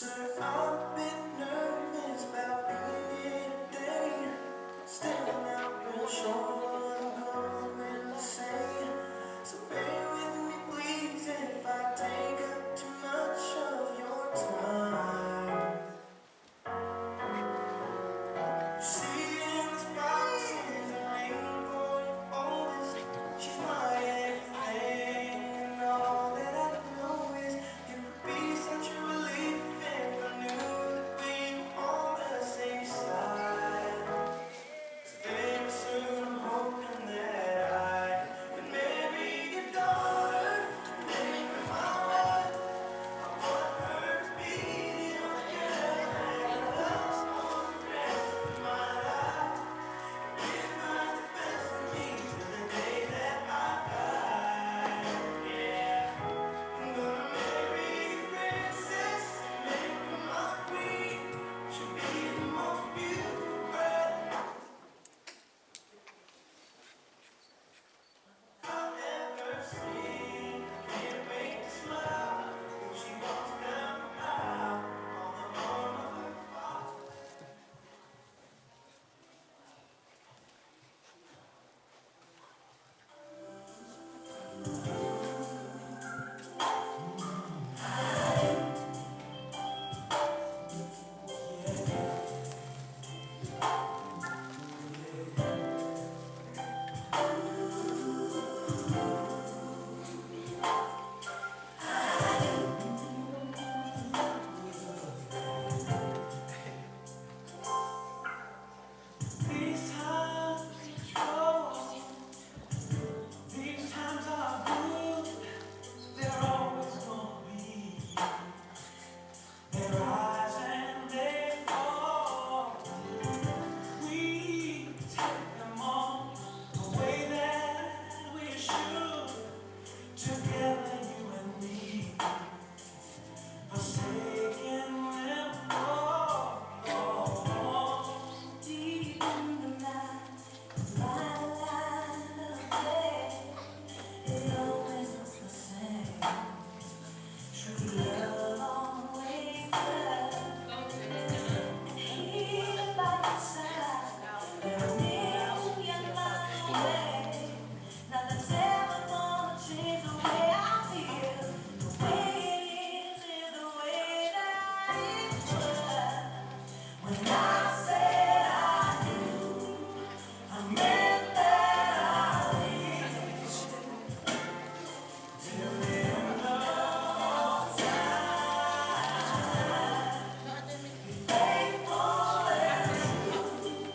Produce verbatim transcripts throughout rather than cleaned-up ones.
Sir, I'm a bit nervous about being here today. Still not real sure what I'm going to say. So bear with me, please, if I take up too much of your time. You see, in this box is a ring for your oldest. She's my everything, and all that I know is it would be such a relief if I knew that we were on the same side. Stay soon, I'm hoping that I can marry your daughter and make her my wife. I want her to be the only girl I ever love for the rest of my life. Give her the best of me till the day that I die. Yeah. I'm gonna marry a princess and make her my queen. She'll be the most beautiful bride I've ever seen. Can't wait to smile when she walks down the aisle on the arm of her father. These times are trouble. These times are good. They're always gonna be. They rise and they fall. We take them on the way that we should. Together, you and me. Forsaking them all. Deep in the night, by the light of day, it always looks the same. True love always does. And here by your side, a million miles away. Now the devil wanna change the way I feel. The way it is, is the way that it was. When I said I do, I meant that I did. Till the end of all time, be faithful and true.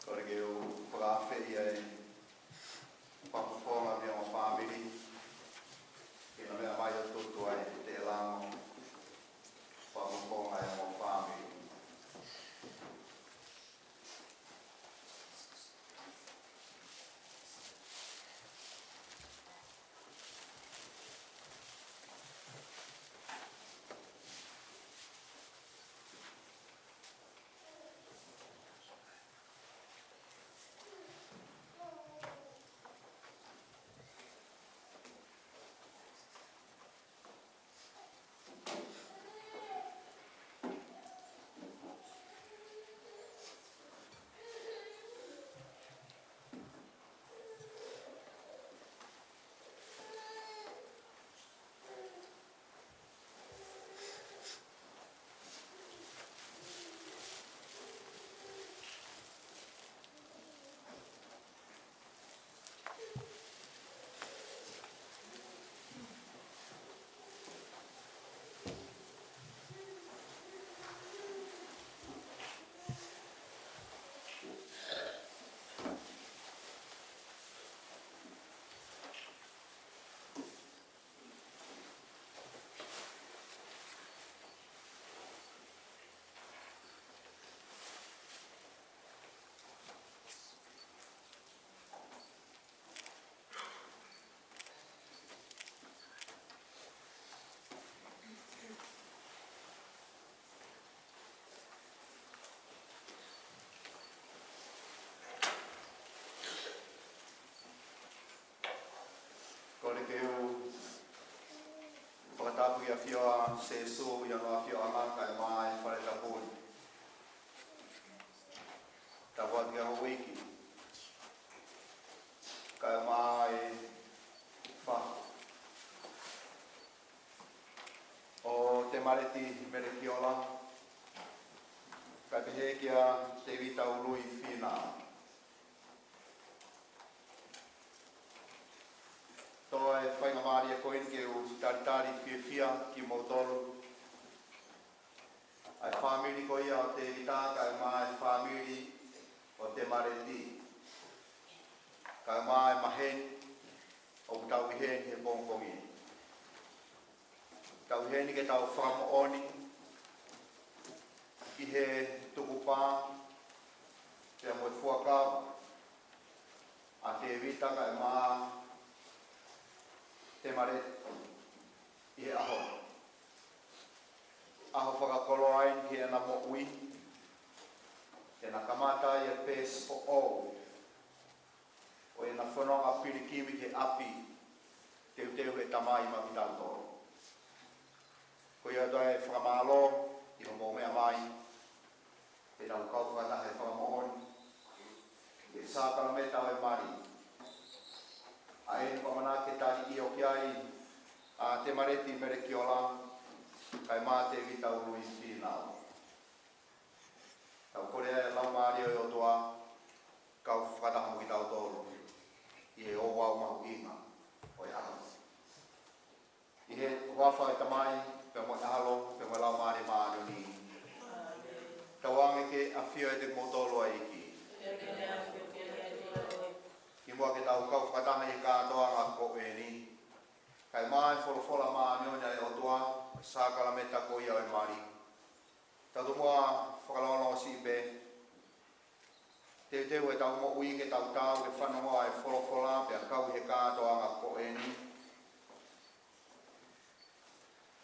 Kole ke u fakaafe ʻa e fakafofonga mei he ongo fāmili, ke na meʻa mai ʻo tutu ai ʻi he lango, fakafofonga ʻa e ongo fāmili. Kole ke u fakatapu ʻa e ʻAfio ʻa Sīsū ʻi hono ʻafioʻanga kae ʻumaʻā e fale tapu ni. Tapu atu ki he houʻeiki, kae ʻumaʻā e fahu, ʻo Temaleti Melekiola, kae pehē kia Tēvita Ului Fīnau. Toe faingamālie ko eni ke u talitali fiefia kimoutolu ʻa e fāmili ko ia ʻo Tēvita, kae ʻumaʻā e fāmili ʻo Temaleti, kae ʻumaʻā e maheni ʻoku tau ʻi heni he pongipongi ni. Tau ʻi heni ke tau fakamoʻoni ʻi he tukupā pea mo e fuakava ʻa Tēvita kae ʻumaʻā Temaleti ʻi he ʻaho, ʻaho fakakoloa eni ki heʻena moʻui, ke na kamata ai e peesi foʻou ʻo ʻena fononga pilikimi ki he ʻapi teuteu ʻe he Tamai maʻa kitautolu. Ko ia ʻoku tau fakamālō ʻi hoʻomou meʻa mai, ʻetau kau fakataha he fakamoʻoni ʻi he sākalamēniti ʻo e mali, ʻa eni ʻoku ʻamanaki ke tali ʻio ki ai ʻa Temaleti Melekiola kae ʻumaʻā Tēvita Ului Fīnau. Tau kole ʻa e Laumālie ʻo e ʻOtua ke kau fakataha mo kitautolu ʻi he ouau mahuʻinga ʻo e ʻaho ni. ʻI he huafa ʻo e Tamai, pea mo e ʻAlo, pea mo e Laumālie Māʻoniʻoni. Tauange ke ʻafio ʻiate kimoutolu ʻa e ʻEiki. Kimuʻa ke tau kau fakataha ʻi he kātoanga ko eni, kae ʻumaʻā e folofola māʻoniʻoni ʻa e ʻOtua, sākalamēniti ko ia ʻo e mali, tau tomuʻa fakalongolongo siʻi pē, teuteu ʻetau moʻui ke tau taau ke fanongo ʻa e folofola pea kau ʻi he kātoanga ko eni.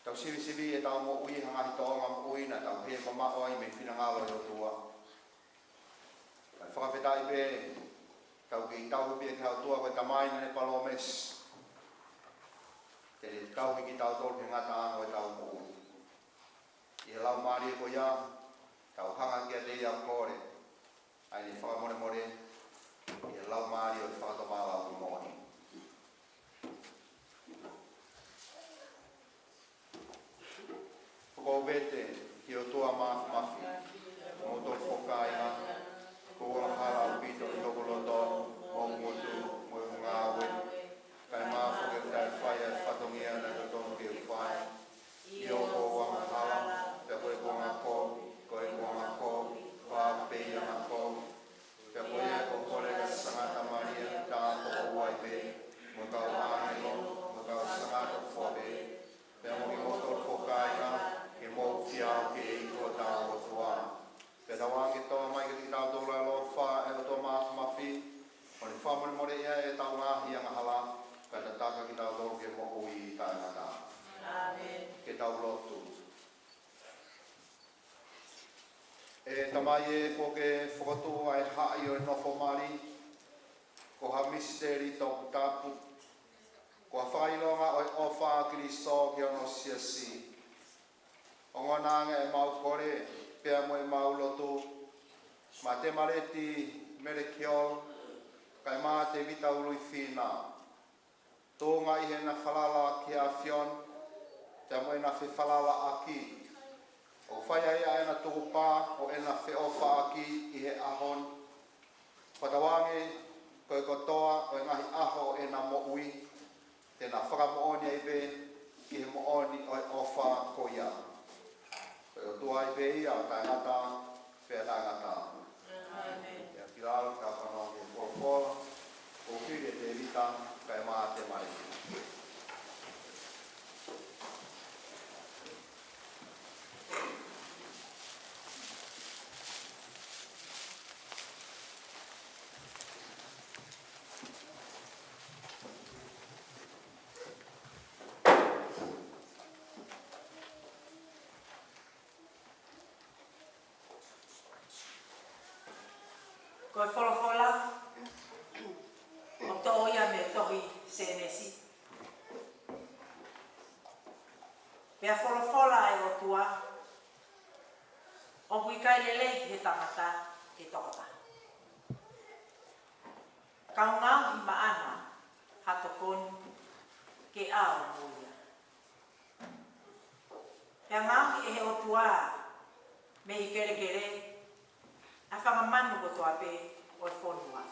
Tau sivisiviʻi ʻetau moʻui he ngaahi tōʻonga moʻui naʻa tau hē mamaʻo ai mei he finangalo ʻo e ʻOtua. Kae fakafetaʻi pē, tau kei tauhi pē ki he ʻOtua ko e Tamai naʻa ne palōmesi te ne tauhi kitautolu he ngataʻanga ʻo ʻetau moʻui. ʻI he Laumālie ko ia, tau hanga kiate ia ʻo kole ʻa ʻene fakamolemole, ʻi he laumālie ʻo e fakatomala ʻoku moʻoni. Vete ki he ʻOtua Māfimafi, mo hoʻo fofonga, ko e angahala ʻaupito ʻi hoku loto, mo hoku ngutu, mo hoku ngāue, kae ʻumaʻā foki ʻeku taʻe fai ʻa e fatongia naʻe totonu ke u fai. ʻIo, ko ʻeku angahala, pea ko ʻeku angakovi, ko ʻeku angakovi, ko ʻeku pē ia angakovi. Pea ko ia ʻoku ou kole ki he Sangata Malia, tāpuaki pē, mo e kau ʻāngelo, mo e kau sangato fua pē, pea mo kimoutolu fofonga, ke mou fie aʻu ki he ʻEiki ko hotau ʻOtua. Pea tauange ke toʻo mai kiate kitautolu ʻa e ʻaloʻofa ʻa e ʻOtua Māfimafi, ʻo ne fakamolemoleʻi ʻetau ngaahi angahala, kae tataki kitautolu ki he moʻui taʻengata. ʻĀmeni. Ke tau lotu. ʻE Tamai ē, kuo ke fokotuʻu ʻa e haʻi ʻo e nofo mali, ko ha misiteli toputapu, ko e fakaʻilonga ʻo e ʻofa ʻa Kalaisi ki hono siasi. Ongona ange ʻemau kole, pea mo ʻemau lotu, maʻa Temaleti Melekiolo, kae ʻumaʻā Tevita Uluifina, tuʻunga ʻi heʻena falala ki he ʻAfiona, pea mo ʻena fefalalaʻaki, ʻo fai ai ʻa ʻena tukupā, ʻo ʻena feʻofaʻaki ʻi he ʻaho ni. Fakatauange, ko e kotoa ʻo e ngaahi ʻaho ʻo ʻena moʻui, te na fakamoʻoni ai pē ki he moʻoni ʻo e ʻofa ko ia. Ko e ʻOtua ai pē ia ʻo taʻengata, pea taʻengata. ʻĒmeni. ʻIa, ki lalo ka fanongo ki he folofola, ʻoku fili ʻe Tevita, kae ʻumaʻā Temaleti. Ko e folofola, ʻoku toʻo ia mei he tohi Sēnesi. Pea folofola ʻa e ʻOtua, ʻoku ʻikai lelei ki he tangata ʻe toko taha. Ka u ngaohi maʻana ha tokoni ke ʻao mo ia. Pea ngaohi ʻe he ʻOtua mei he kelekele ʻa e fanga manu kotoa pē ʻo e fonua,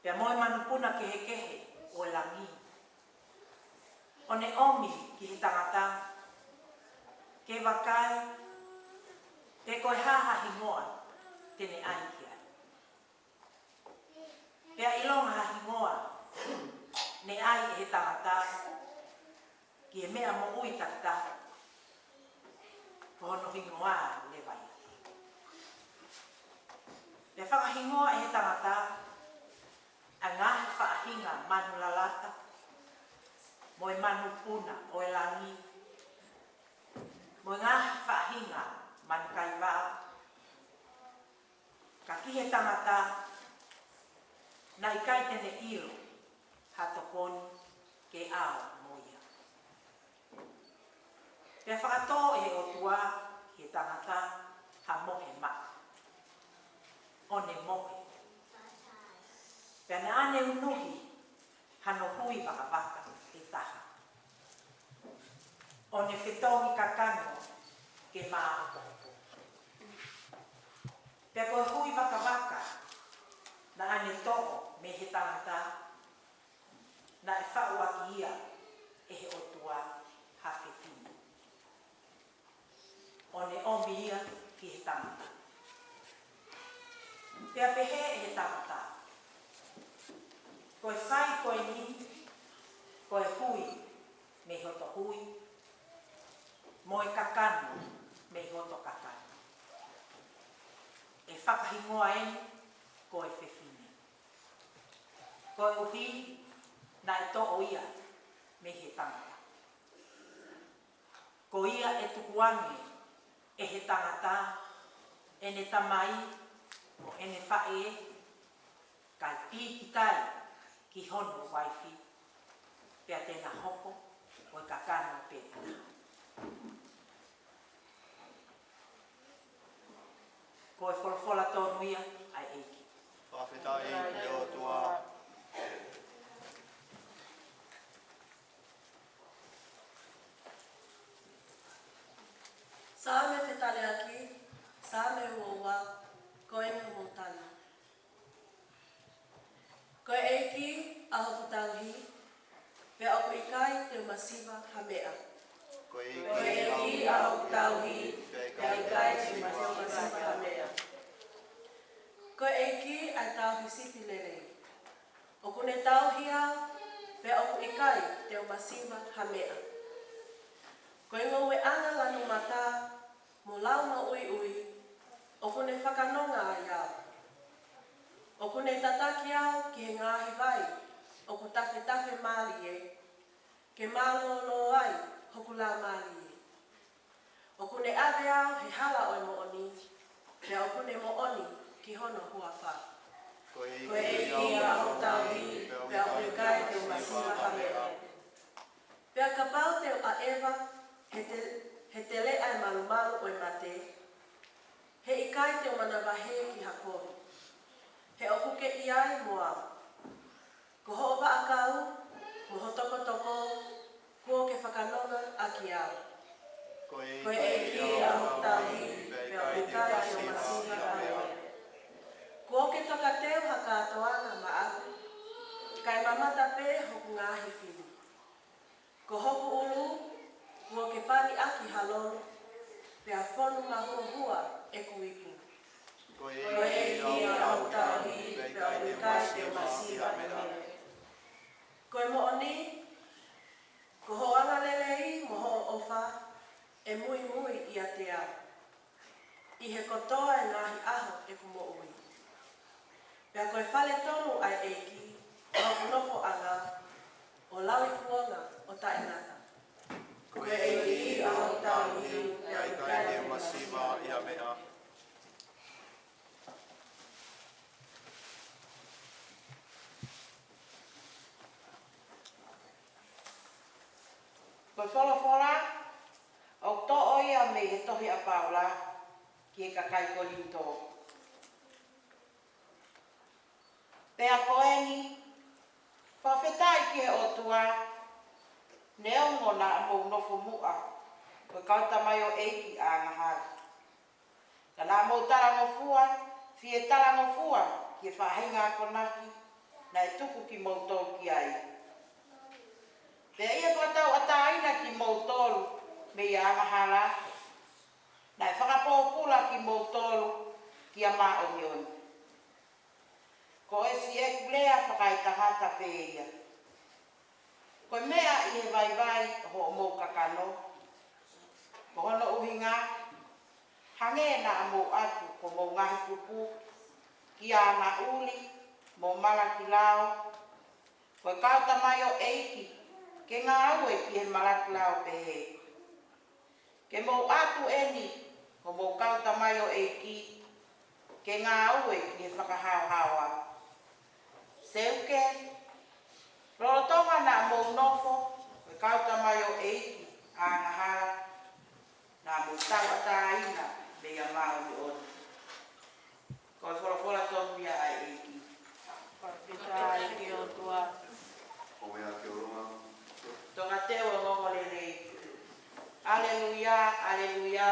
pea mo e manupuna kehekehe ʻo e langi, ʻo ne ʻomi ki he tangata ke vakai pe ko e hā ha hingoa te ne ʻai ki ai. Pea ʻilonga ha hingoa ne ʻai ʻe he tangata ki he meʻa moʻui takitaha, ko hono hingoa leva ia. Pea fakahingoa ʻe he tangata ʻa e ngaahi faʻahinga manu lalata, mo e manupuna ʻo e langi, mo e ngaahi faʻahinga manu kaivao. Ka ki he tangata, naʻe ʻikai te ne ʻilo ha tokoni ke ʻao mo ia. Pea fakatō ʻe he ʻOtua ki he tangata ha mohe maʻa, ʻo ne mohe. Pea naʻa ne unuhi hano hui vakavaka ʻe taha, ʻo ne fetongi kakano ke māhopohopo. Pea ko e hui vakavaka naʻa ne toʻo mei he tangata, naʻe faʻu ʻaki ia ʻe he ʻOtua ha fefine, ʻo ne ʻomi ia ki he tangata. Pea pehē ʻe he tangata, ko e fai ko eni, ko e hui mei hoto hui, mo e kakano mei hoto kakano, ʻe fakahingoa eni ko e fefine, koeʻuhi naʻe toʻo ia mei he tangata. Ko ia ʻe tukuange ʻe he tangata ʻene tamai mo ʻene faʻē, kae pīkitai ki hono uaifi, pea te na hoko ko e kakano pē ʻe taha. Ko e folofola tonu ia ʻa e ʻEiki. Fakafetaʻi ki he ʻOtua. Saame fetaliaki, Saame uaua, ko eni hoʻomou tali. Ko e ʻEiki ʻa hoku tauhi, pea ʻoku ʻikai te u masiva ha meʻa. Ko e ʻEiki ʻa hoku tauhi, pea ʻikai te u masiva ha meʻa. Ko e ʻEiki ʻa e tauhi sipi lelei. ʻOku ne tauhi au, pea ʻoku ʻikai te u masiva ha meʻa. Ko e ngoueʻanga lanu mata mo lau maʻuiʻui, ʻoku ne fakanonga ai au. ʻOku ne tataki au ki he ngaahi vai ʻoku tafetafe mālie, ke mālōlō ai hoku laumālie. ʻOku ne ʻave au he hala ʻo e moʻoni, pea ʻoku ne moʻoni ki hono huafa. Ko e ʻEiki ʻa hoku tauhi, pea ʻoku ʻikai te u masiva ha meʻa. Pea kapau te u ʻaʻeva he te-, he teleʻa ʻo e malumalu ʻo e mate, he ʻikai te u manavahē ki ha kovi, he ʻoku ke ʻi ai mo au. Ko hoʻo vaʻakau mo ho tokotoko, kuo ke fakanonga ʻaki au. Ko e ʻEiki ʻa hoku tauhi, pea ʻoku ʻikai te u masiva ha meʻa. Kuo ke tokateu ha kātoanga maʻaku, kae mamata pē hoku ngaahi fili. Ko hoku ʻulu, kuo ke pani ʻaki ha lolo, pea fonu mahuohua ʻeku ipu. Ko e ʻEiki ʻa hoku tauhi, pea ʻoku ʻikai te u masiva ha meʻa. Ko e moʻoni, ko hoʻo angalelei mo hoʻo ʻofa ʻe muimui ʻiate au ʻi he kotoa e ngaahi ʻaho ʻeku moʻui. Pea ko e fale tonu ʻa e ʻEiki ʻa hoku nofoʻanga, ʻo lauikuonga ʻo taʻengata. Ko e ʻEiki ʻa hoku tauhi, pea ʻoku ʻikai te u masiva ha meʻa. Ko e folofola ʻoku toʻo ia mei he tohi ʻa Paula ki he kakai Kolinitō. Pea ko eni, fakafetaʻi ki he ʻOtua, neongo naʻa mou nofo muʻa ko e kau tamaioʻeiki angahala. Ka naʻa mou talangofua, fie talangofua ki he faʻahinga akonaki naʻe tuku kimoutolu ki ai. Pea ʻi he fakatauʻatāina kimoutolu mei he angahala, naʻe fakapōpula kimoutolu ki he māʻoniʻoni. Ko e siʻeku lea fakaetangata pē ia. Ko e meʻa ʻi he vaivai ʻo hoʻomou kakano, ko hono ʻuhinga, hangē naʻa mou ʻatu homou ngaahi kupu kia Nauli mo Malakilao, ko e kau tamaioʻeiki, ke ngāue ki he Malakilao pehē. Ke mou ʻatu eni homou kau tamaioʻeiki ke ngāue ki he fakahaohaoa. Seuke, lolotonga naʻa mou nofo ko e kau tamaioʻeiki angahala, naʻa mou tauʻatāina mei he māʻoniʻoni. Ko e folofola tonu ia ʻa e ʻEiki. Fakafetaʻi ki he ʻOtua. Ko e meʻa ki ʻolunga. Tokateu ʻa e ongoongolelei. ʻAleluia, ʻaleluia.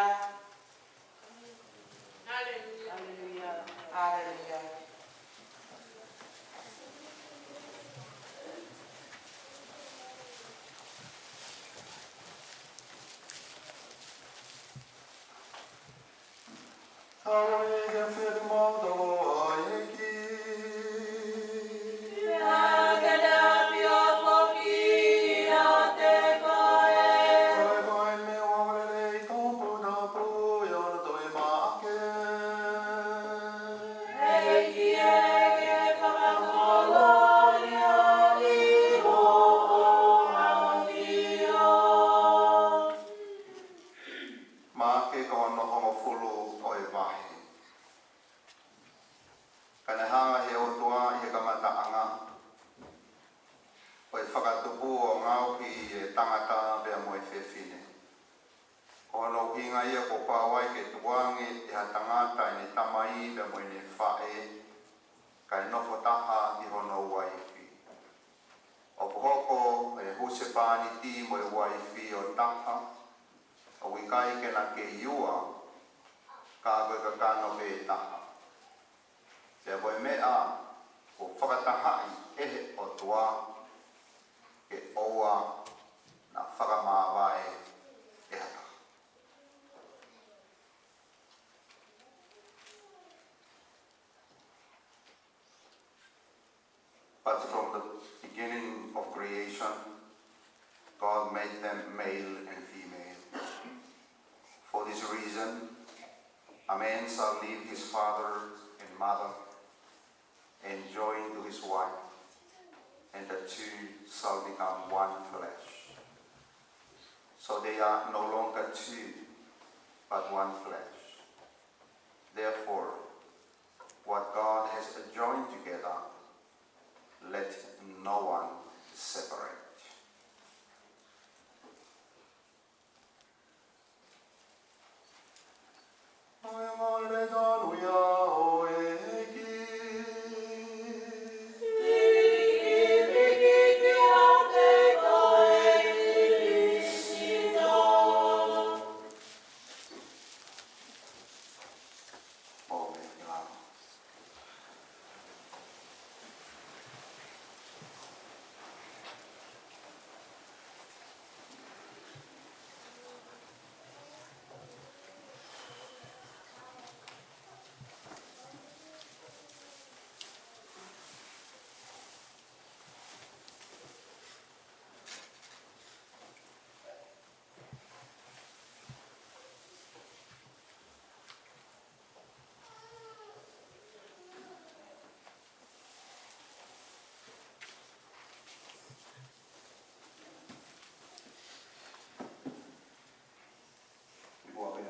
ʻAleluia. ʻAleluia. Haleluia, fiemaʻu toko ʻa e ʻEiki. Pea ke ta ʻafio foki ʻiate koe. Ko e, ko e meʻa ʻoku lelei toputapu ʻi hono tohi ʻa Maʻake. ʻEiki ē, ke fakakoloa ʻi hoʻo ʻafio. Maʻake ko hono hongofulu ʻo e vahe. Ka ne hanga ʻe he ʻOtua ʻi he kamataʻanga ʻo e fakatupu ʻo ngaohi ʻa e tangata pea mo e fefine. Ko hono ʻuhinga ia kuo pau ai ke tukuange ʻe ha tangata ʻene tamai pea mo ʻene faʻē, kae nofo taha ʻi hono uaifi. ʻOku hoko ʻa e husepāniti mo e uaifi ʻo taha, ʻo ʻOku ʻikai ke na kei ua, ka ko e kakano pē taha. Pea ko e meʻa kuo fakatahaʻi ʻe he ʻOtua, ke ʻoua naʻa fakamāvae ʻe ha taha. But from the beginning of creation, God made them male and female. For this reason, a man shall leave his father and mother and join to his wife, and the two shall become one flesh. So they are no longer two, but one flesh. Therefore, what God has joined together, let no one separate. Ko e meʻa pē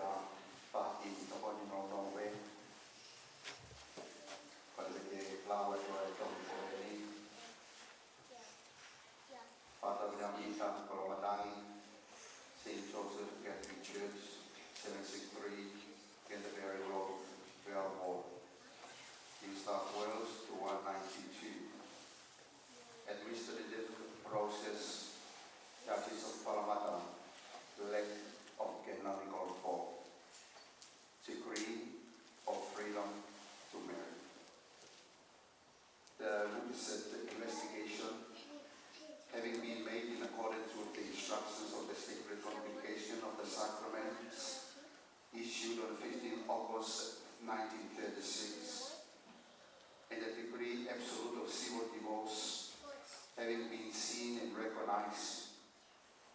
ʻa e pāti ʻi Tokoni Nonoupe. Pea te u lau atu ʻa e tohi ko eni. Father William Ika Koloamatangi, Saint Joseph Catholic Church, seven six three Canterbury Road, Belmore, New South Wales, two one nine two two. Administrative process, Diocese of Parramatta, Lake of Canonical Fall. Decree of freedom to marry. The requisite investigation having been made in accordance with the instructions of the Sacred Convocation of the Sacraments, issued on fifteenth August nineteen thirty-six, and the decree absolute of civil divorce having been seen and recognized,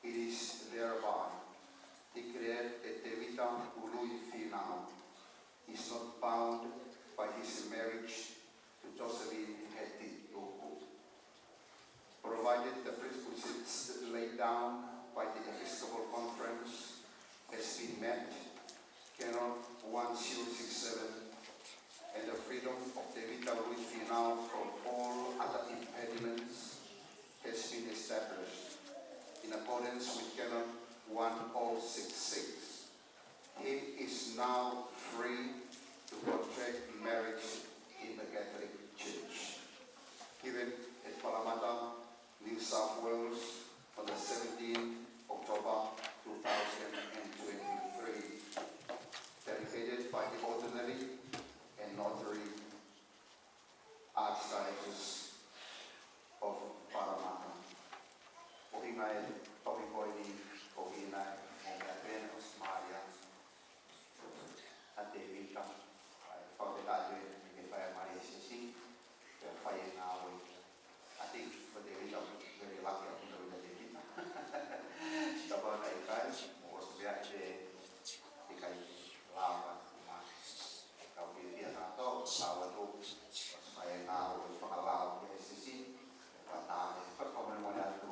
it is thereby declared that Tevita Ului Finau is not bound by his marriage to Jocelyn Heti Luku, provided the prerequisites laid down by the Episcopal Conference has been met, Canon one zero six seven, and the freedom of Tevita Ului Finau from all other impediments has been established in accordance with Canon one oh six six. He is now free to contract marriage in the Catholic Church. Given at Parramatta, New South Wales, on the seventeenth October two thousand and twenty-three. Dedicated by the Ordinary and Notary, Archdiocese of Parramatta. ʻUhinga e tohi ko eni, ko e ʻuhinga e mo mea pena o Samaria. ʻA Tevita, ʻa e fakafetaʻi ʻe ke fai ʻa Maria Sisi, ke fai e ngāue. I think ko Tevita very lucky ʻaupito ʻa Tevita. Tapa kai kai, mo ʻosi pea ʻe ʻikai lava, ma, kau ke fia ka tau, lava tu, fai e ngāue, fakalao ke Sisi, ka tā e, fakamolemole atu.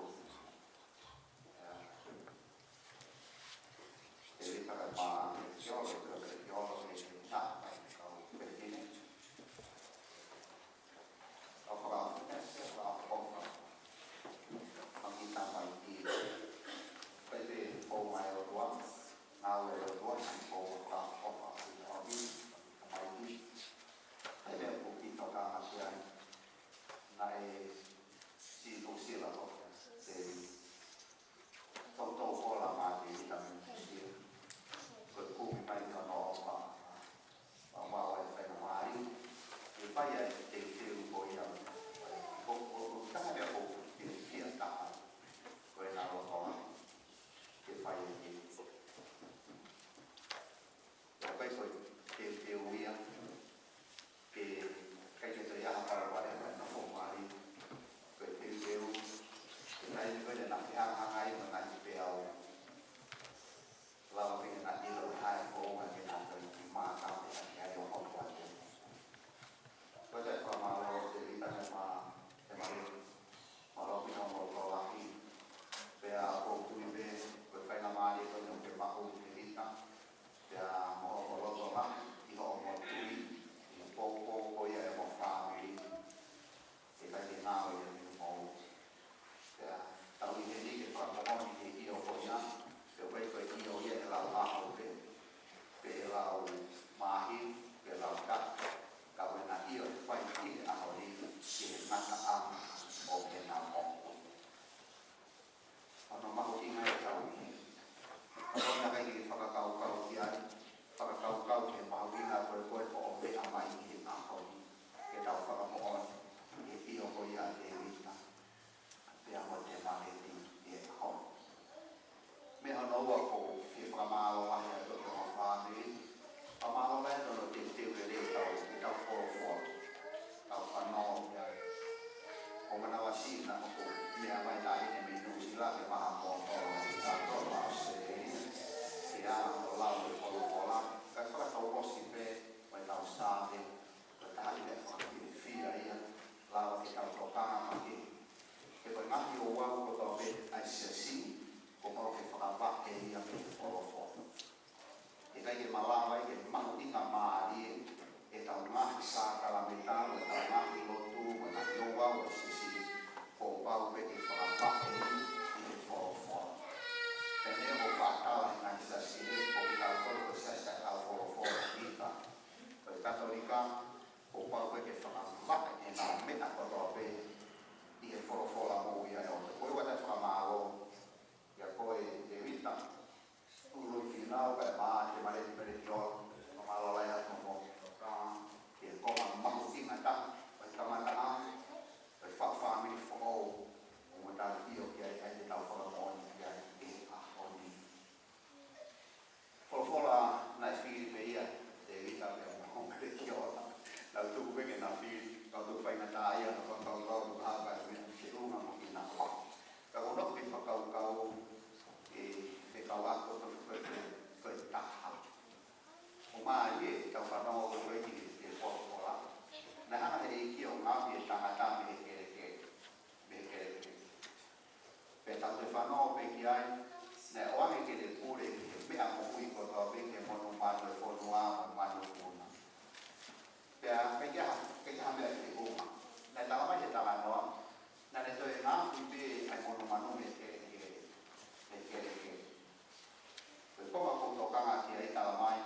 Fehangahangai mo e ngaahi peau. Lava pē ke na ʻilo ha founga ke na toe kiʻi mākā pē ha kiʻi ai ʻo hoko atu. Ko e fakamālō atu Tēvita he ma, he ma le, mālō pē hoʻo tokolahi. Pea ʻoku ou tui pē, ko e faingamālie ko eni ʻoku ke maʻu Tēvita. Pea mo hoʻo lotolahi, ʻi hoʻo moʻui, ʻi he poupou ko ia ʻa e fāmili. ʻIkai ke ngalo ia mei hoʻomou. Pea tau ʻi heni ke fakamoʻoni ki he ʻio ko ia, pe ʻoku ʻikai ko e ʻio ia ʻe lau ʻaho pē, pe ʻe lau māhina, pe lau taʻu, ka ko ʻena ʻio ʻe fai ʻi he ʻaho ni, ki he ngataʻanga ʻo ʻena moʻui. Hono mahuʻinga ʻetau ʻi heni. Ko e meʻa ʻikai ke fakakaukau ki ai, fakakaukau ki he mahuʻinga ko e ko e hoʻo meʻa mai ʻi he ʻaho ni, ke tau fakamoʻoni ki he ʻio ko ia ʻa Tēvita, pea mo Temaleni ʻi he ʻaho ni. Meʻa hono ua ʻoku ou fie fakamālō lahi atu ki hoʻo fāmili, fakamālō lahi atu hono teuteu lelei ʻetau, ʻetau folofola. Tau fanongo ki ai. ʻOku ou manavasiʻi naʻa ʻoku meʻa mai e taʻahine mei Nuʻusila ke maʻu ha mōtoa ʻi he tau tolo ʻAositelēlia. Ke ʻalu ʻo lau e folofola. Kae fakatau ʻosi pē mo ʻetau Sāme. Ko e taha e meʻa fakafiefia ia. Lava ke tau tokanga makehe. He ko e ngaahi ouau kotoa pē ʻa e siasi, kuo pau ke fakavaʻe ia mei he folofola. ʻIkai ke malava ia ke mahuʻingamālie ʻetau ngaahi sākalamēniti, ʻetau ngaahi lotu, mo e ngaahi ouau ʻa e siasi, kuo pau pē ke fakavaʻe ia ʻi he folofola. Pea neongo ʻoku faʻa tala ʻe he ngaahi siasi ko kitautolu ko e siasi taʻe kau folofola ʻi ka, ko e Katolika, kuo pau pē ke fakavaʻe ʻena meʻa kotoa pē ʻi he folofola moʻui ʻa e ʻOtua. Ko e ua ʻetau fakamālō, ʻia koe Tēvita, Ului Fīnau, kae ʻumaʻā Temaleni Melikiola, fakamālō lahi atu mo ka, ki he konga mahuʻinga taha, ʻo e kamataʻanga, ʻo e faʻu fāmili foʻou, ʻoku mau tali ʻio ki ai, ʻa ia te tau fakamoʻoni ki ai ʻi he ʻaho ni. Folofola naʻe fili pē ia ʻe Tēvita pea mo Melikiola. Naʻa ku tuku pē ke na fili, ka u tuku faingataʻaʻia hono fakakaukau ʻoku hā pē ʻa e meʻa feʻunga mo kinaua. Ka ʻoku ou nofo ke fakakaukau, ʻe fekau ʻa ko e, ko e, ko e, ko e taha. ʻOku mālie ʻetau fanongo ko ē ki he, ki he folofola. Naʻe hanga ʻe he ʻEiki ʻo ngaohi e tangata mei he kelekele. Mei he kelekele. Pea tau toe fanongo pē ki ai, naʻe ʻoange ke ne pule ki he meʻa moʻui kotoa pē ki he monumanu ʻo e fonua mo e manupuna. Pea ʻikai ke ʻi ai ha, ʻikai ke ʻi ai ha meʻa ke ʻuma. Naʻe talamai ʻe he talanoa, naʻa ne toe ngaohi pē ʻa e monumanu mei he, he, he kelekele. Ko e konga ʻoku ou tokanga ki ai, talamai,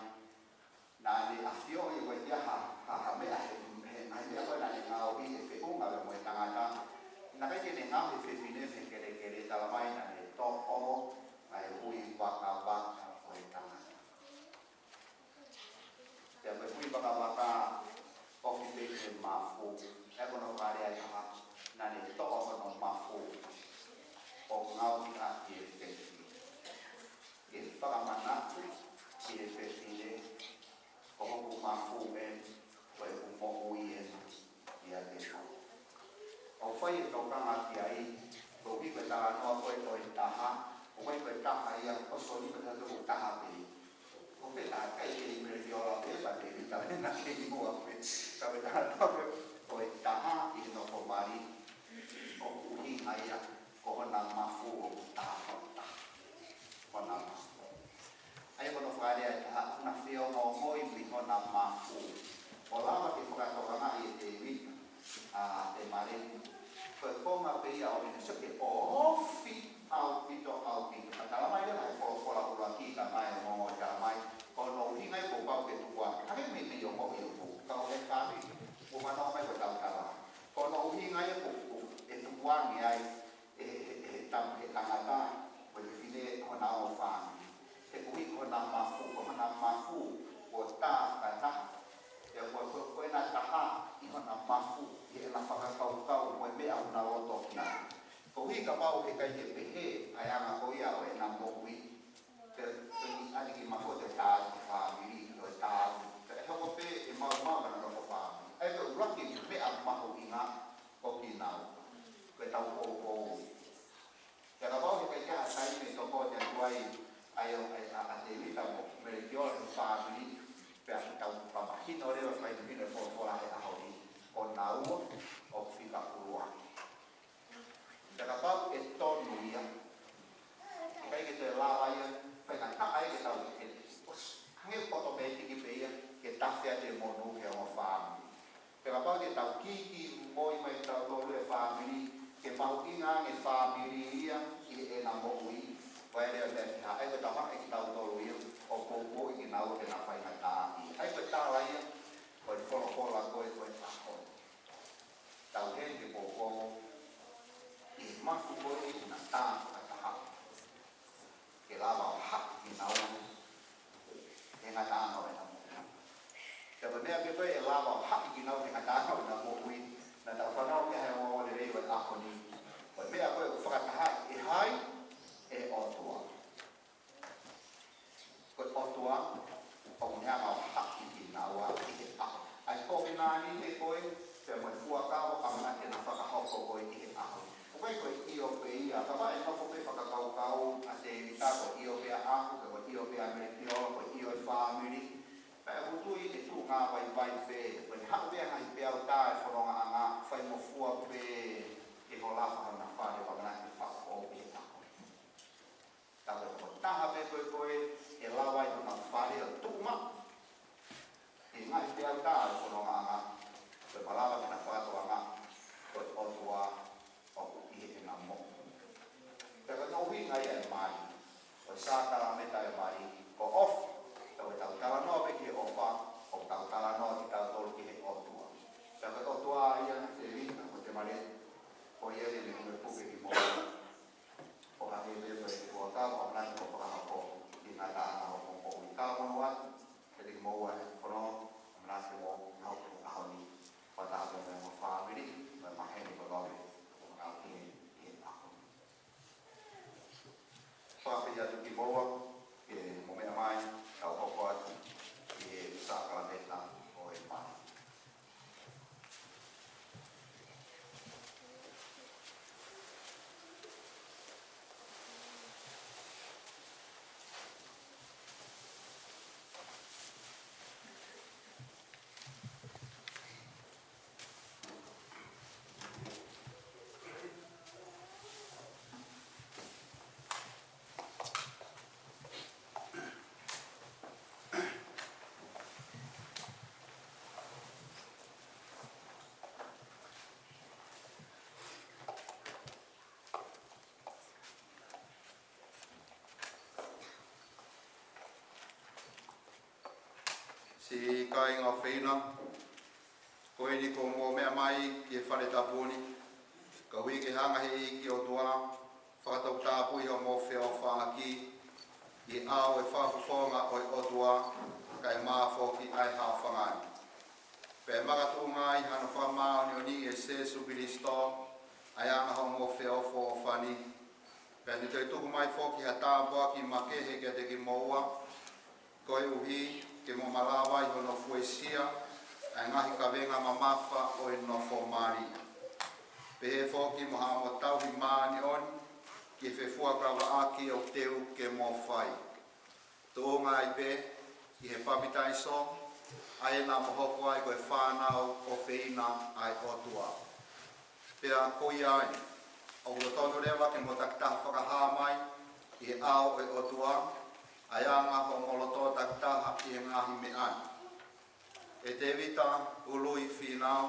naʻa ne ʻafioʻi ʻoku ʻikai ha, ha, ha meʻa he, he ngaahi meʻa ko ē naʻa ne ngaohi ʻe feʻunga pea mo e tangata. Naʻe ʻikai ke ne ngaohi e fefine mei he kelekele, talamai naʻa ne toʻo ʻa e hui vakavaka ʻo e tangata. Pea ko e hui vakavaka, ofi pē ki he mafu. ʻA ia ko hono fakalea ʻe taha, naʻa ne toʻo hono mafu ʻo ngaohi ʻaki e fefine. Ke fakamanatu ki he fefine, ko hoku mafu eni, ko ʻeku moʻui eni, ʻiate koe. ʻOku fai e tokanga ki ai, koeʻuhi ko e talanoa ko ē ʻo e taha, ʻoku ʻikai ko e taha ia, ʻoku soli ko e taha, ko e taha pē. ʻOku ʻikai ke ʻi Melikiola pē, pea Tēvita pē naʻe ʻi muʻa pē. Ka ko e talanoa ko ē ʻo e taha ʻi he nofo mali, ʻoku ʻuhinga ia, ko hona mafu ʻoku taha fakataha. Hona mafu. ʻA ia ko hono fakalea ʻe taha, ʻoku na feongoongoi mei hona mafu. ʻO lava ke fakatokangaʻi ʻe Tēvita, ʻa Temaleni, ko e konga pē ia ʻo ʻene sio ki he ofi ʻaupito, ʻaupito. Ka talamai leva ʻe he folofola ʻuluaki, talamai ʻe he ongo, talamai, ko hono ʻuhinga ia kuo pau ke tukuange. Hangē mei, mei ongo ʻi ʻupu, kau e fāmili, kuo fanongo mai ko e tautala. Ko hono ʻuhinga ia ko, ko e tukuange ai, ʻe, ʻe, ʻe he tam-, he tangata, mo e fefine hona ongo fāmili. He koeʻuhi ko hona mafu, ko hona mafu, kuo tā fakataha. Pea ko, ko, ko ʻena taha ʻi hona mafu, ʻi heʻena fakakaukau, mo e meʻa ʻoku na loto ki ai. Koeʻuhi kapau he ʻikai ke pehē ʻa e anga ko ia ʻo ʻena moʻui, pe, pe ʻi ai e kiʻi mafu ʻe tā atu ki he fāmili, ʻe tā atu. Pea ʻe hoko pē ʻe maumau ʻena nofo fāmili. ʻA ia ko e ʻuluaki meʻa mahuʻinga ʻoku nau, ko ʻetau poupou. Pea ka fāmili ia ʻi heʻena moʻui, ʻoku ʻi ai e lea ʻo e meʻa ke hā, ʻai ke tau hanga ʻe kitautolu ia ʻo poupouʻi kinaua ke na faingataʻaʻia. ʻA ia ko e tala ia ʻo e folofola ko ē ʻo e ʻaho ni. Tau hē ke poupou ʻi he mafu ko ē ʻi he ngataʻanga fakataha. Ke lava ʻo haʻi kinaua he ngataʻanga ʻo ʻena moʻui. Pea ko e meʻa pē ko ē ʻe lava ʻo haʻi kinaua he ngataʻanga ʻo ʻena moʻui, naʻa tau fanongo ki ai he ongoongolelei ʻo e ʻaho ni. Ko e meʻa ko ē ʻoku fakatahaʻi ʻe hai? ʻE he ʻOtua. Ko e ʻOtua ʻoku ne hanga ʻo haʻi kinaua ʻi he ʻaho. ʻA ia ko e nani ʻe ko ē, pea mo e fuakava ʻoku ʻamanaki ke na fakahoko ko ē ʻi he ʻaho. ʻOku ʻikai ko e ʻio pē ia, kapau ʻe nofo pē fakakaukau ʻa Tēvita ko e ʻio pē ʻaʻaku, pe ko e ʻio pē ʻa Melekiolo, ko e ʻio e fāmili. Pea ʻoku ou tui ʻe tuʻu ngāvaivai pē, ko ʻene haʻu pē ʻa e ngaahi peau tā e fonongaʻanga, faingofua pē ke holafa hona fale ʻoku ʻamanaki ke fakafoʻou ʻi he ʻaho. Ka ko e tokotaha pē ko ē ko ē ʻe lava ai hona fale ʻo tuʻu maʻu ʻi he ngaahi peau tā e fonongaʻanga, ko e malava ke na fakatokangaʻi ko e ʻOtua ʻoku ʻi heʻena moʻui. Pea ko hono ʻuhinga ia e mali, ko e sākalamēniti e mali, ko e ʻofa. Pea ko ʻetau talanoa pē ki he ʻofa, ʻoku tau talanoa kitautolu ki he ʻOtua. Pea ko e ʻOtua ia ʻa Tēvita, ko Temaleti, ko ia ia ne hū e puke kimoua. ʻO hangē pē ko e fuakava ʻoku ʻamanaki ke fakahoko ʻi he ngataʻanga ʻo hoʻomou moʻui. Ka mou ʻoatu kiate kimoua e fono, ʻamanaki ke mou hoko he ʻaho ni, fakataha pē mo e fāmili, mo e maheni kotoa pē ʻoku mou maʻu ʻi he ʻaho ni. Fakafeʻiloaki atu kimoua ke mou meʻa mai, tau hoko atu ki he sākalamēniti ʻo e mali. Siʻi kāinga ʻofeina, ko eni kuo mou meʻa mai ki he fale tapu ni, koeʻuhi ke hanga ʻe he ʻEiki ʻOtua ʻo fakatoputapui hoʻomou feʻofaʻaki ʻi he ʻao ʻo e fakafofonga ʻo e ʻOtua, kae mafoki ʻa e haʻofanga ni. Pea makatuʻunga ai hano fakamāʻoniʻoniʻi ʻe Sēsū Kilisitō ʻa e anga hoʻomou feʻofoʻofani. Pea ne toe tuku mai foki ha tāpuaki makehe kiate kimoua, koeʻuhi ke mou malava ai hono fuesia ʻa e ngaahi kavenga mamafa ʻo e nofo mali. Pehē foki mo haʻamou tauhi māʻoniʻoni ki he fefuakavaʻaki ʻoku teu ke mou fai. Tuʻunga ai pē ʻi he papitaiso, ʻa ia naʻa mou hoko ai ko e fānau ʻofeina ʻa e ʻOtua. Pea ko ia ai, ʻoku lotonu leva ke mou takitaha fakahā mai ʻi he ʻao ʻo e ʻOtua ʻa e anga hoʻomou loto takitaha ʻi he ngaahi meʻa ni. ʻE Tēvita Ului Fīnau,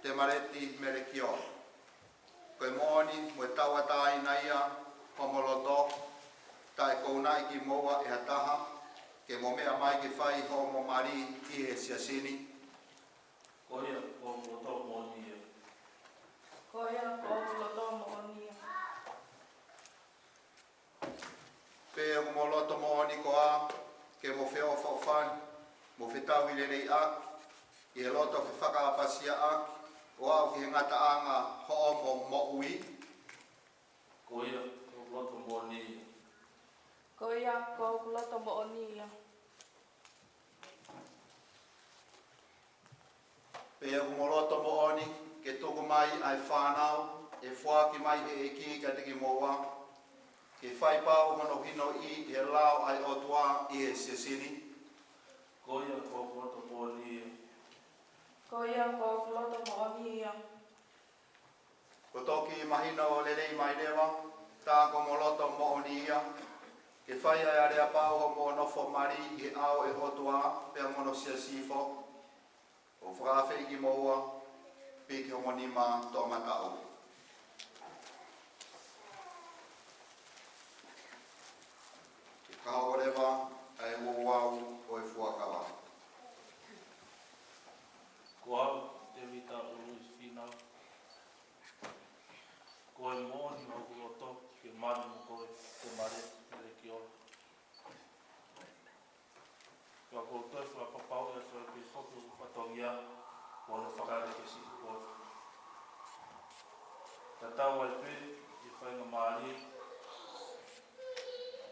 Temaleti Melekiolo, ko e moʻoni mo e tauʻatāina ia hoʻomou loto, taʻe kounaʻi kimoua ʻe ha taha ke mou meʻa mai ke fai hoʻomou mali ʻi he siasi ni? Ko ia, ko hoku loto moʻoni ia. Ko ia, ko hoku loto moʻoni ia. Pe ʻoku mou loto moʻoni koā ke mou feʻofaʻofani, mou fetauhi lelei ʻaki, ʻi he loto fefakaʻapasia ʻaki, ʻo aʻu ki he ngataʻanga hoʻomou moʻui? Ko ia, ko hoku loto moʻoni ia. Ko ia, ko hoku loto moʻoni ia. Pe ʻoku mou loto moʻoni ke tuku mai ʻa e fānau ʻe foaki mai ʻe he ʻEiki kiate kimoua, ke fai pau hono hinoʻi ʻi he lao ʻa e ʻOtua ʻi he siasi ni? Ko ia, ko hoku loto moʻoni ia. Ko ia, ko hoku loto moʻoni ia. Kuo toki mahino lelei mai leva, tā ko hoʻomou loto moʻoni ia, ke fai ʻa e aleapau hoʻomou nofo mali ʻi he ʻao ʻo e ʻOtua pea mo hono siasi foki. ʻOku ou fakaafeʻi kimoua, piki homou nima toʻomataʻu. mālie,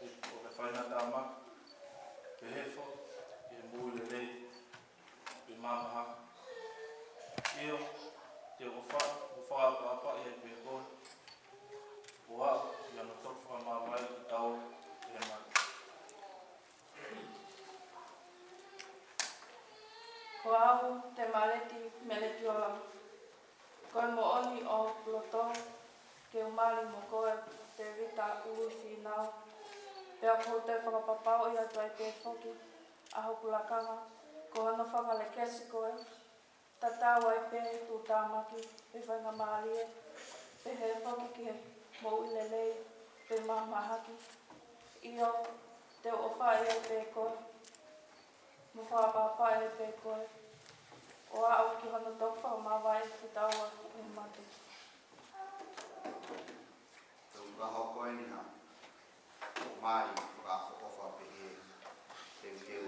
ʻo ke faingamālie, pehē foki ki he moʻui lelei, pe mahamahaki. ʻIo, te u ʻofa, ʻo fakaʻapaʻapaʻi ai pē koe, ʻo aʻu ki hono toki fakamāvae kitaua ʻe he mate. Ko au, Temaleti Melekiolo, ko e moʻoni ʻoku ou loto ke u mali mo koe, Tēvita Uluifinau, pea ʻoku ou toe fakapapauʻi atu ai pē foki ʻa hoku lakanga ko hono fakalekesi koe, tatau ai pē tuʻutāmaki pe faingamālie, pehē foki ki he moʻui lelei pe mahamahaki. ʻIo, te u ʻofaʻi ai pē koe, mo fakaʻapaʻapaʻi ai pē koe, ʻo aʻu ki hono toki fakamāvae kitaua ʻe he mate. Tau fakahoko eni ha ʻomai fakaʻofoʻofa pehē, thank you.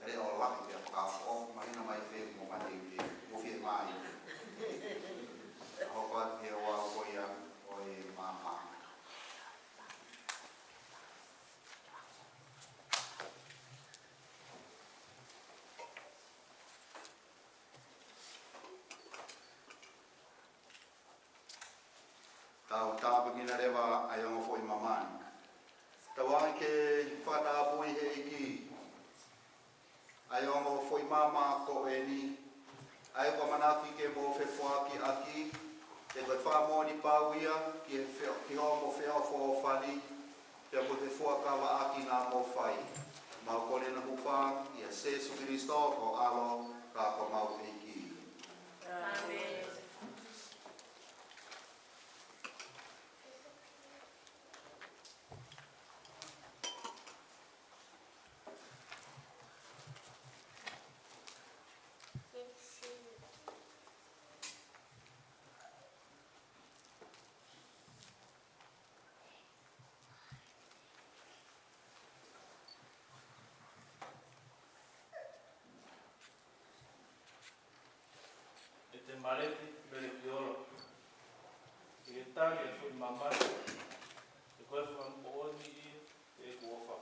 Ele o lahi pea fakaʻofoʻofa, mahino mai pē mo mate pē, mo fie mai. Hoko atu he ʻoku ʻi ai ʻa e maama. Tau tāpuekina leva ʻa e ongo foʻi māmani. Tau ʻai ke fakatapui ʻe he ʻEiki ʻa e ongo foʻi maama ko eni, ʻa ia ʻoku ʻamanaki ke mou fefoakiʻaki, he ko e fakamoʻoni pau ia ki he fe-, ki hoʻomo feʻofoʻofani, pea mo e fefuakavaʻaki naʻa mou fai. Mau kole ʻa e hūfanga ʻia Sīsū Kalaisi ko ho ʻAlo, ka ko homau ʻEiki. ʻĀmeni. ʻE Temaleti Melekiolo, ke ke tali ʻa e foʻi māmani, he ko e fakamoʻoni ia ʻeku ʻofa,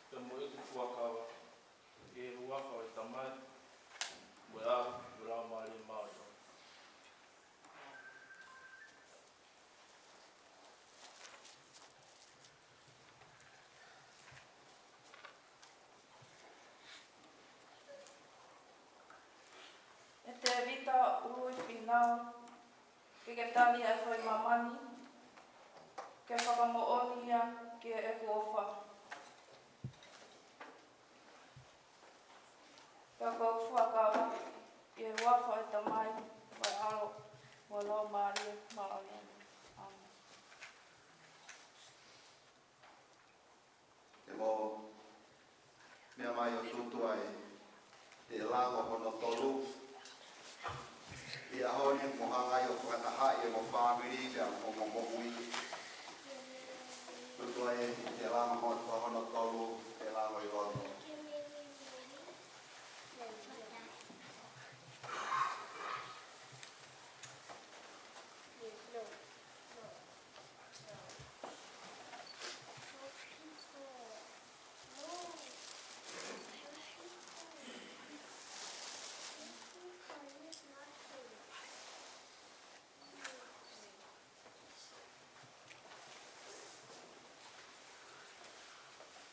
pea mo ʻeku fuakava, ʻi he huafa ʻo e Tamai, mo e ʻAlo, mo e Laumālie Māʻoniʻoni. ʻE Tēvita Uluifinau, ke ke tali ʻa e foʻi māmani, ke fakamoʻoni ia ki heʻeku ʻofa, pea ko ʻeku fuakava, ʻi he huafa ʻo e Tamai, mo e ʻAlo, mo e Laumālie Māʻoniʻoni. ʻĀmeni. Te mou meʻa mai ʻo tutu ai, ʻi he lango hono tolu. ʻI he ʻaho ni mou hanga ai ʻo fakatahaʻi ʻa e mo fāmili, pea mo hoʻomo moʻui. Tutu ai, ʻi he lango hono, hono tolu, ʻi he lango ʻi loto.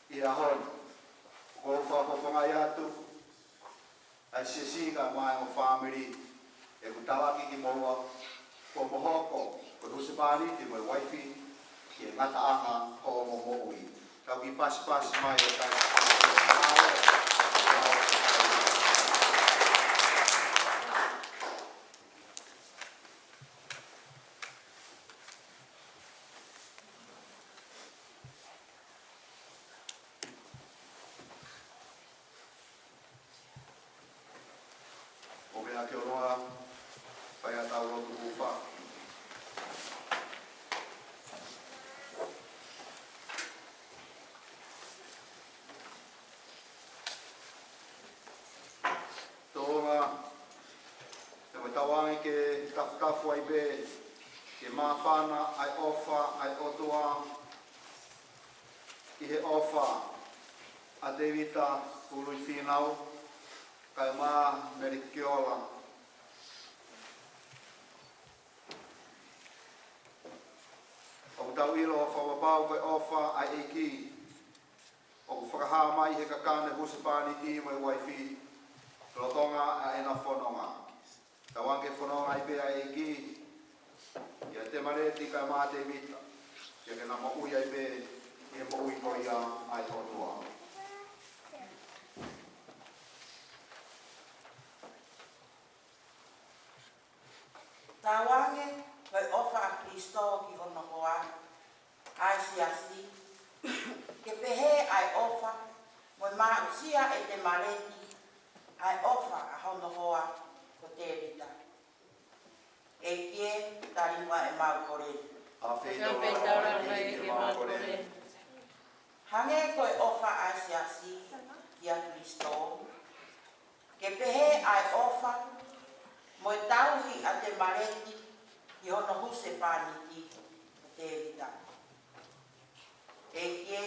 ʻI he ʻaho ni, ʻoku ou fakafofongaʻi atu ʻa e siasi kae ʻumaʻā e ongo fāmili, ʻeku talaki kimoua, kuo mou hoko ko e husepāniti mo e uaifi ki he ngataʻanga hoʻomo moʻui. Tau kiʻi pasipasi mai ʻo kai. ʻO meʻa ki ʻolunga, fai ʻetau lotu hūfanga. Tauange ke tafutafu ai pē ke māfana ʻa e ʻofa ʻa e ʻOtua ʻi he ʻofa ʻa Tēvita Ului Fīnau kae ʻumaʻā Melekiola. ʻOku tau ʻilo ʻo fakapapau ko e ʻofa ʻa e ʻEiki ʻoku fakahā mai he kakano husepāniti mo e uaifi lolotonga ʻa ʻena fononga. Tauange ke fononga ai pē ʻa e ʻEiki ʻia Temaleti kae ʻumaʻā Tēvita, pea ke na moʻui ai pē ʻi he moʻui ko ia ʻa e ʻOtua. Tauange ko e ʻofa ʻa Kalaisi ki hono hoa ʻa e siasi, ke pehē ʻa e ʻofa mo e maʻusia ʻe Temaleti ʻa e ʻofa ʻa hono hoa ko Tēvita. ʻEiki ē, tali muʻa ʻemau kole. ʻAfio ʻi taulanga mai ʻEiki ʻemau kole. Hangē ko e ʻofa ʻa e siasi kia Kalaisi, ke pehē ʻa e ʻofa mo e tauhi ʻa Temaleti ʻi hono husepāniti ko Tēvita. ʻEiki ē,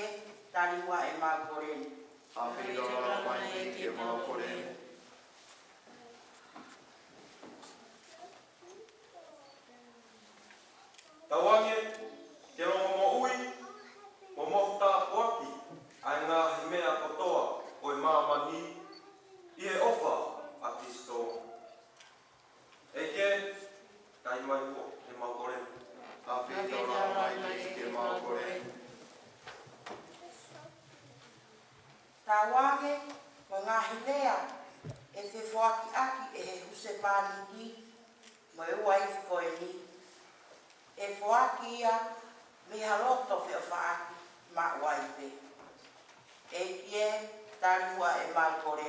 tali muʻa ʻemau kole. ʻAfio ʻi taulanga mai ʻEiki ʻemau kole. Tauange ke longomoʻui mo mohu tāpuaki ʻa e ngaahi meʻa kotoa ʻo e māmani ʻi he ʻofa ʻa Kalaisi. ʻEiki ē, tali mai pē ʻemau kole. ʻAfio ʻi taulanga mai ʻEiki ʻemau kole. Tauange ko e ngaahi lea ʻe fefoakiʻaki ʻe he husepāniti mo e uaifi ko eni, ʻe foaki ia mei ha loto feʻofaʻaki maʻu ai pē. ʻEiki ē, tali muʻa ʻemau kole.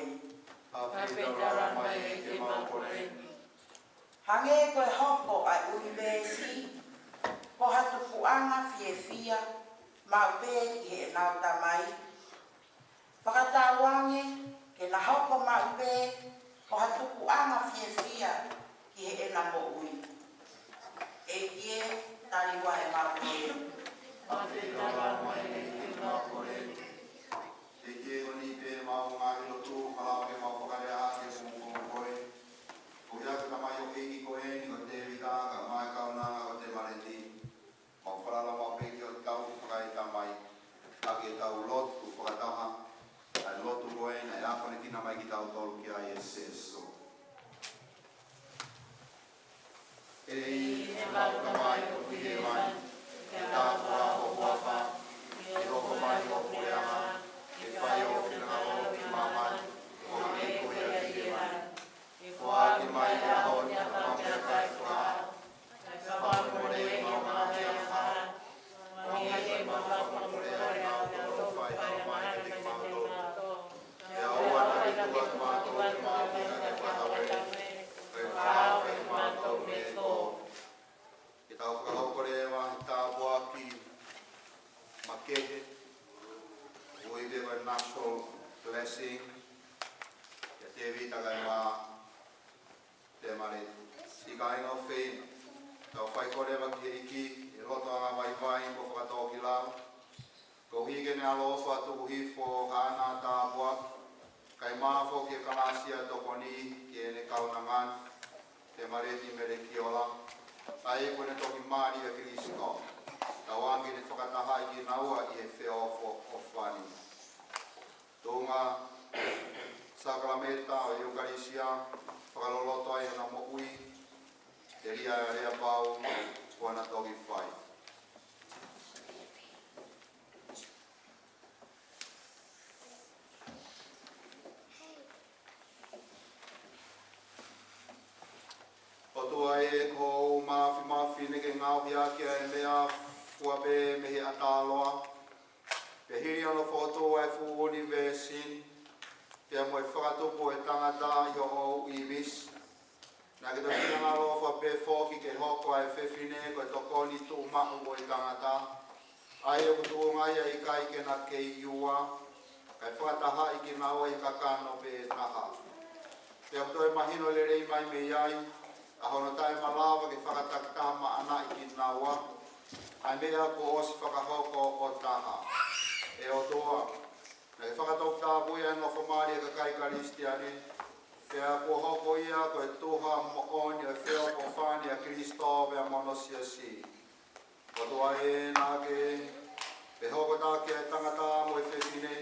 ʻAfio ʻi taulanga mai ʻEiki ʻemau kole. Hangē ko e hoko ʻa e ʻunivēsi ko ha tupuʻanga fiefia maʻu pē ki heʻenau Tamai, fakatauange ke na hoko maʻu pē ko ha tupuʻanga fiefia ki heʻena moʻui. ʻEiki ē, tali muʻa ʻemau kole. ʻAfio ʻi taulanga mai ʻEiki ʻemau kole. ʻEiki ē, ko eni pē ʻemau ngaahi lotu, ka lava ke mau fakalea ʻaki ʻemau kole. Ko ia ko e tamaioʻeiki ko eni ko Tēvita kae ʻumaʻā e kaunanga ko Temaleti. Mau falala maʻu pē ki hoʻo tauhi fakaetamai, ʻaki ʻetau lotu fakataha, ʻa e lotu ko ē naʻe akonekina mai kitautolu ki ai ʻe Sēsū. ʻEiki, ʻemau Tamai ʻoku ʻi hēvani, ke tāpuhā ho huafa, ke hoko mai hoʻo puleʻanga, ke fai hoʻo finangalo ʻi māmani, ʻo hangē ko ia ʻi hēvani. Foaki mai ʻi he ʻaho ni haʻamau meʻakai fakaʻaho, kae fakamolemole ʻemau ngaahi angahala, hangē ko ʻemau fakamolemole ʻa kinautolu ʻoku fai angahala mai kiate kimautolu. Pea ʻoua naʻa tuku kimautolu ki he maʻuʻanga, kae fakahaofi kimautolu mei he kovi. Ke tau fakahoko leva e tāpuaki makehe, ʻoku ui pē ko e natural blessing, kia Tēvita kae ʻumaʻā Temaleti. Siʻi kāinga ʻofeina, tau faikole leva ki he ʻEiki ʻi he loto angavaivai mo fakatōkilalo, koeʻuhi ke ne ʻaloʻofa tuku hifo haʻana tāpuaki, kae ʻumaʻā foki e kalāsia tokoni ki heʻene kaunanga ni, Temaleti Melekiola, ʻa ia kuo ne toki mali ʻia Kalaisi. Tauange ke ne fakatahaʻi kinaua ʻi he feʻofoʻofani. Tuʻunga sākalamēniti ʻo e ʻIukalisia, fakaloloto ai ʻena moʻui, telia e aleapau kuo na toki fai. ʻOtua ē, ko hoʻo ʻū māfimafi naʻa ke ngaohi ʻaki ʻa e meʻa fua pē mei he ʻatā loa, pea hili hono fokotuʻu ʻa e fuʻu ʻunivēsi ni, pea mo e fakatupu ʻo e tangata ʻi hoʻo ʻīmisi. Naʻa ke toki finangalo ʻofa pē foki ke hoko ʻa e fefine ko e tokoni tuʻumaʻu ʻo e tangata, ʻa ia ʻoku tuʻunga ia ʻikai ke na kei ua, kae fakatahaʻi kinaua ʻi he kakano pē ʻe taha. Pea ʻoku toe mahino lelei mai mei ai, ʻa hono taʻemalava ke fakatakitaha maʻanaʻi kinaua, ʻa e meʻa kuo ʻosi fakahoko ʻo taha. ʻE ʻOtua, naʻe fakatoputapui ʻa e nofo mali ʻa e kakai Kalisitiane, pea kuo hoko ia ko e tuha moʻoni ʻo e feʻofoʻofani ʻa Kalaisi pea mo hono siasi. ʻOtua ē, naʻa ke fehokotaki ʻa e tangata mo e fefine,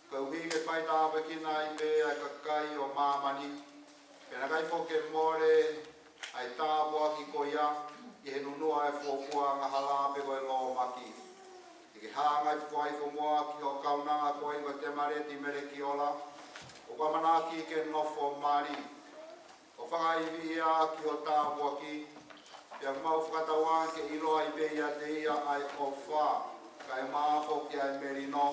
koeʻuhi ke faitāpuekina ai pē ʻa e kakai ʻo māmani, pea naʻa ke ʻai foki ke mole ʻa e tāpuaki ko ia ʻi he nunuʻa ʻo e fuofua angahala pe ko e lōmaki. Ke ke hanga ʻo foaki fomuʻa ki hoʻo kaunanga ko eni ko Temaleti Melekiola, ʻoku ʻamanaki ke nofo mali, ʻo fakaiviʻia ki hoʻo tāpuaki, pea mau fakatauange ke ʻiloa ai pē ʻiate ia ʻa e ʻofa, kae ʻumaʻā foki ʻa e melino,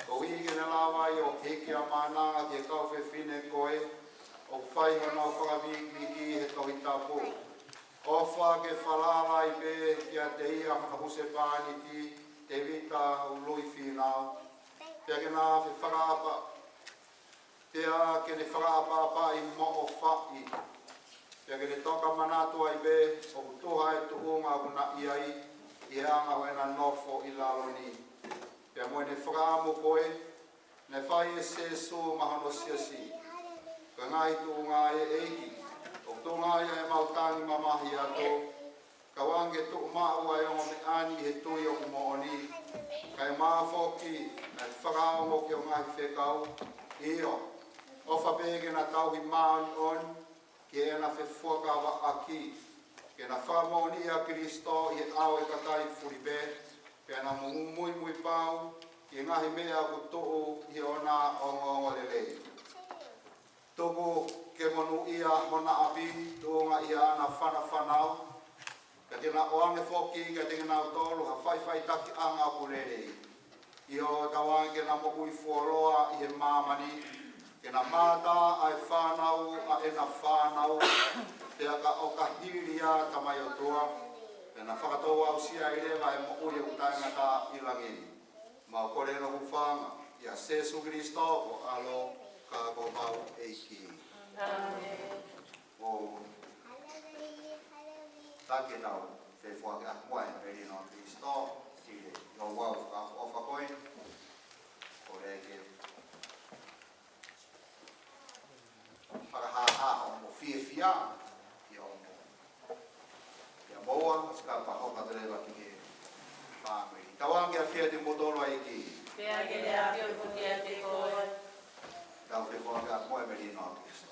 koeʻuhi ke ne lava ai ʻo hiki ʻa e maʻananga ki he kau fefine ko ē ʻoku fai honau fakavikivikiʻi he Tohi Tapu. ʻOfa ke falala ai pē kiate ia hono husepāniti, Tēvita Ului Fīnau, pea ke na fefakaʻapa-, pea ke ne fakaʻapaʻapaʻi mo ʻofaʻi, pea ke ne toka manatu ai pē ʻoku tuha e tuʻunga ʻoku na ʻi ai ʻi he anga ʻo ʻena nofo ʻi lalo ni. Pea mo ʻene fakaʻamu ko ē naʻe fai ʻe Sīsū maʻa hono siasi, ko e ngaahi tuʻunga ē, ʻEiki, ʻoku tuʻunga ai ʻemau tangi mamahi atu, kae ʻoua ke tuʻumaʻu ʻa e ongo meʻa ni ʻi he tui ʻoku moʻoni, kae ʻumaʻā foki ʻa e fakaongo ki hoʻo ngaahi fekau. ʻIo, ʻofa pē ke na tauhi māʻoniʻoni ki heʻena fefuakavaʻaki, ke na fakamoʻoniʻi ʻa Kalaisi ʻi he ʻao ʻo e kakai fulipē, pea na muimui pau ki he ngaahi meʻa ʻoku tuʻu ʻi he ongoongolelei. Tuku ke monūʻia hona ʻapi, tuʻunga ʻi haʻana fanafanau, pea ke na ʻoange foki kiate kinautolu ha faʻifaʻitakiʻanga ʻoku lelei. ʻIo, tauange ke na moʻui fuoloa ʻi he māmani, ke na mātā ʻa e fānau ʻa ʻena fānau, pea ka ʻoka hili ā, Tamai ʻOtua, pea na fakatou aʻusia ai leva ʻa e moʻui ʻoku taʻengata ʻi langi ni. Mau kole ʻa e hūfanga ʻia Sīsū Kalaisi ko ho ʻAlo ka ko homau ʻEiki. ʻĒmeni. ʻO taki ʻetau fefoaki ʻaki muʻa ʻa e melino ʻa Kalaisi, sile, ʻi hoʻo ʻofa ko ē. Kole ke fakahāhā hoʻomo fiefia ʻi hoʻomo. Pea mo ua, sika pa hoka televa ki he fāmili. Tauange ke ʻafio ʻiate kimoutolu ʻa e ʻEiki. Pea ke ne ʻafio foki ʻiate koe. Tau fefoaki ʻaki muʻa ʻa e melino ʻa Kalaisi.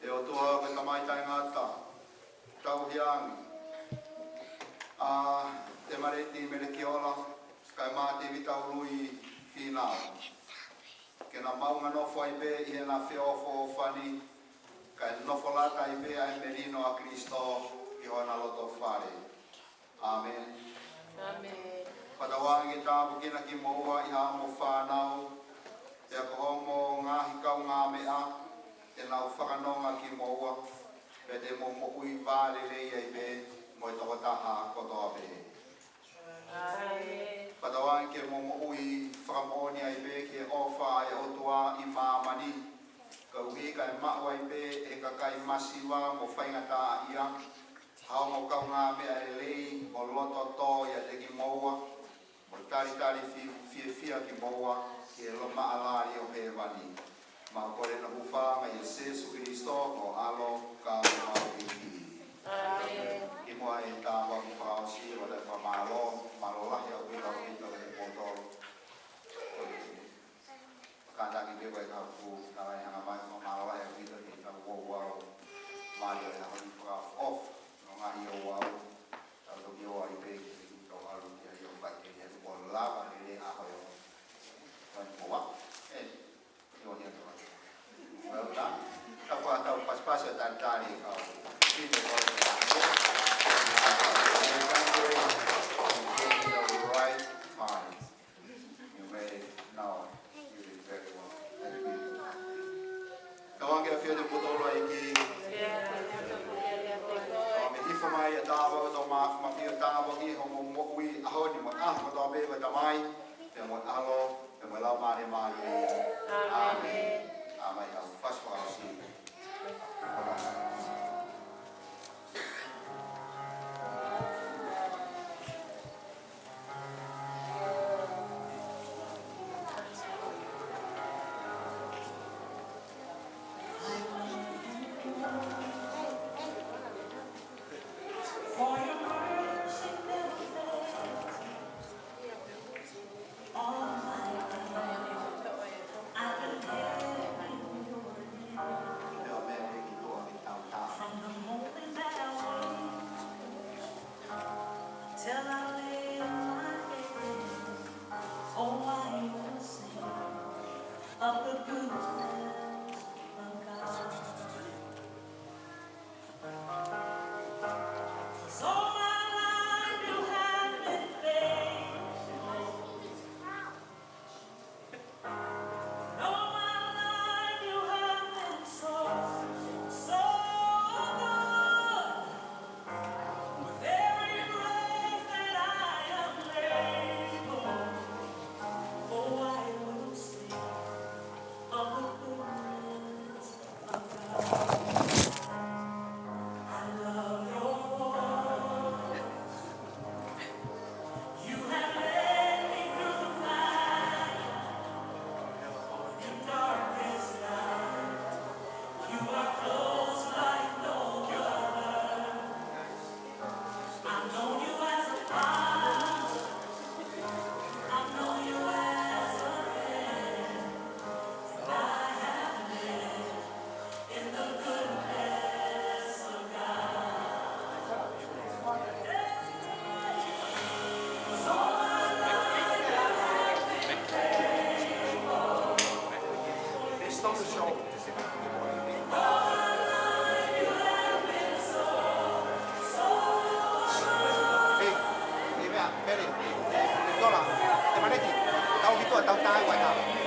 ʻE ʻOtua ko e Tamai taʻengata, tauhi ange ʻa Temaleti Melekiola, kae ʻumaʻā Tēvita Ului Fīnau, ke na maʻu nofo ai pē ʻi heʻena feʻofoʻofani, kae nofo lata ai pē ʻa e melino ʻa Kalaisi ʻi hona loto fale. ʻĀmeni. ʻĀmeni. Fakatauange ke tāpuekina kimoua ʻi haʻamo fānau, pea ko hoʻomo ngaahi kaungāmeʻa, te nau fakanonga kimoua, pea te mo moʻui vālelei ai pē mo e tokotaha kotoa pē. ʻĀmeni. Fakatauange ke mo moʻui fakamoʻoni ai pē ki he ʻofa ʻa e ʻOtua ʻi māmani, koeʻuhi kae maʻu ai pē ʻe he kakai masiva mo faingataʻaʻia ha ongo kaungāmeʻa lelei mo loto tō ʻiate kimoua, mo talitali fi-, fiefia kimoua ki he lomaʻa lali ʻo hēvani. Mau kole ʻi he huafa ʻo Sēsū Kalaisi ko ho ʻAlo ka ko homau ʻEiki. ʻĀmeni. Kimuʻa he tāpuaki fakaʻosi, ʻoku ou fakamālō, mālō lahi ʻaupito, ʻaupito kiate kimoutolu. Kātaki pē ko e kau ku, tala e hanga mai, fakamālō lahi ʻaupito ki he kau ouau. Mālō e hanga ni fakaʻofoʻofa, no ngaahi ouau. Tau toki ō ai pē ki he kau ʻalu ki ai ʻo fai ke he kuo lava lelei ʻa e ʻaho. Fai kuo ʻa, ē, ʻio, ʻio, ʻio. Well done. Ka fakatau pasipasi ʻo talitali e kau. Kimuʻa ko e right time. You made it. No, you did very well. Thank you. Tauange ʻafio ʻa e ʻOtua ʻi he ʻEiki. ʻOmi hifo mai ʻa e tāpuaki ʻa e ʻOtua Māfimafi, ʻo tāpuakiʻi hoʻomo moʻui ʻaho ni mo e ʻaho kotoa pē, ʻe Tamai, pea mo e ʻAlo, pea mo e Laumālie Māʻoniʻoni. ʻĀmeni. ʻĀmeni. ʻĀmeni. ʻAu fasi fakaʻosi. From the moment that I wake till I lay my head, oh, I will sing of the goodness of God. 'Cause all my life you have been faithful. All my life you have been so, so good. With every breath that I am able, oh, I will sing of the goodness of God. I love your voice. You have led me through the fire and darkest night. You are close like no other. I've known you as a father. I've known you as a friend. And I have lived in the goodness of God. Hey! Stop the show. Hei, hei, meʻa, Mele, Tola, Temaleti, tau hito, tau tai, wai, tau.